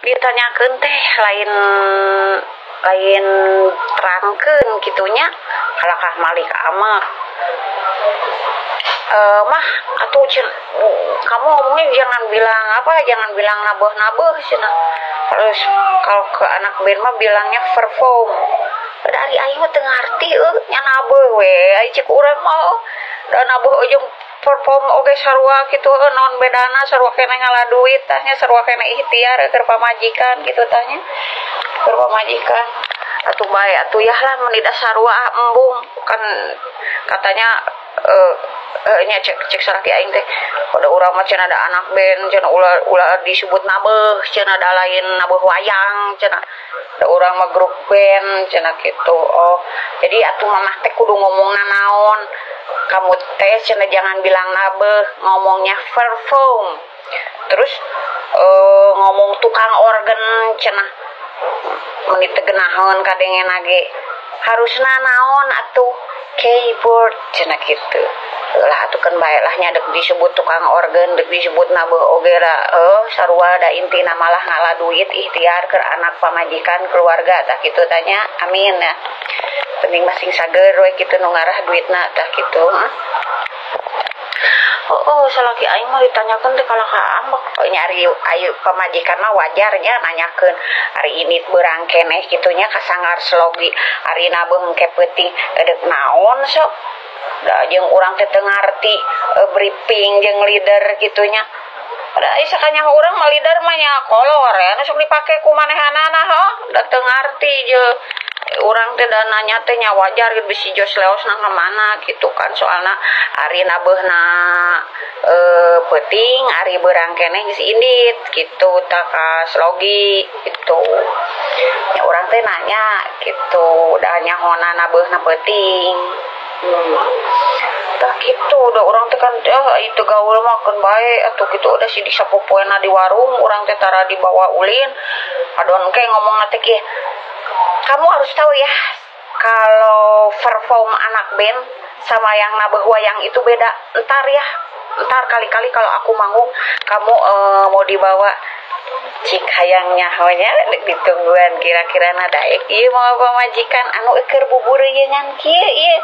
Ditanyakeun teh lain lain terangkeun kitunya kalakah malik amak. Mah atuh kamu ngomongnya jangan bilang apa, jangan bilang nabeuh-nabeuh cenah. Terus kalau ke anak band mah bilangnya perform. Dari aing mah teu ngarti euy nya nabeuh we, ai cek urang mah da nabeuh jeung perform oge sarua kitu naon bedana, sarua keneh ngala duit tah nya, sarua keneh ikhtiar keur pamajikan kitu tah nya, keur pamajikan. Atuh bae atuh yah lah mun da sarua embung kan katanya nya cek salaki aing teh pada urang mah cenah ada anak band cenah ulah disebut nabeuh cenah da lain nabeuh wayang cenah da urang mah grup band cenah kitu. Oh jadi atuh mamah teh kudu ngomongna naon, kamu teh cenah jangan bilang nabeuh, ngomongnya perform. Terus ngomong tukang organ cenah meni teu geunaheun kadengena ge, harusna naon atuh keyboard cenah kitu. Lah atuh keun bae lah nya dek disebut tukang organ dek disebut nabeuh oge ra sarua da intina malah ngala duit ikhtiar keur anak pamajikan keluarga tah kitu tanya. Amin ya, penting mah sing sager we kitu nu ngarah duitna tah kitu. Oh, salaki aing mah ditanyakeun teh kalah ka ambek nyari ayu pamajikan mah wajarnya nanyakeun ari ini beurang keneh kitu nya kasanggar slogi ari nabeuh engke peuting edek naon sok da jeung urang teh teu ngarti briefing jeung leader kitu nya. Da ai sakanyaho urang mah leader mah nya kolor ya nu sok dipake ku manehanana heuh da teu ngarti jeung urang teh da nanya teh nya wajar gitu bisi jos leosna ka mana gitu kan, soalna ari nabeuhna peuting ari beurang keneh geus indit gitu tah ka slogi gitu nya urang teh nanya gitu da nyahona nabeuhna peuting. Tah kitu da urang teh kan itu gaul mah keun bae atuh kitu udah si disapopoena di warung urang teh tara dibawa ulin adon ke ngomongna teh kieu, kamu harus tahu ya kalau perform anak band sama yang nabeuh wayang itu beda. Ntar ya, ntar kali-kali kalau aku manggung kamu mau dibawa cik hayang nyahonya ditungguan kira-kira na daek ieu mau pamajikan anu keur bubureungan kieu ieu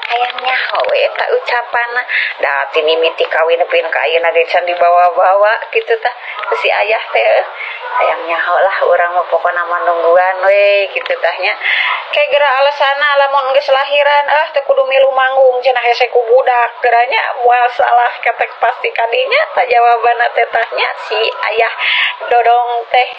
hayang nyaho we eta ucapanna da tini miti kawin pin ka ayeuna ge can dibawa-bawa kitu tah si ayah teh hayang nyaho lah urang mah pokona mah nungguan we kitu tah nya. Kayak geura alasana lamun geus lahiran teu kudu milu manggung cenah hese ku budak geranya moal salah ketek pasti kadinya tah jawabanna teh tah nya si ayah dodong teh.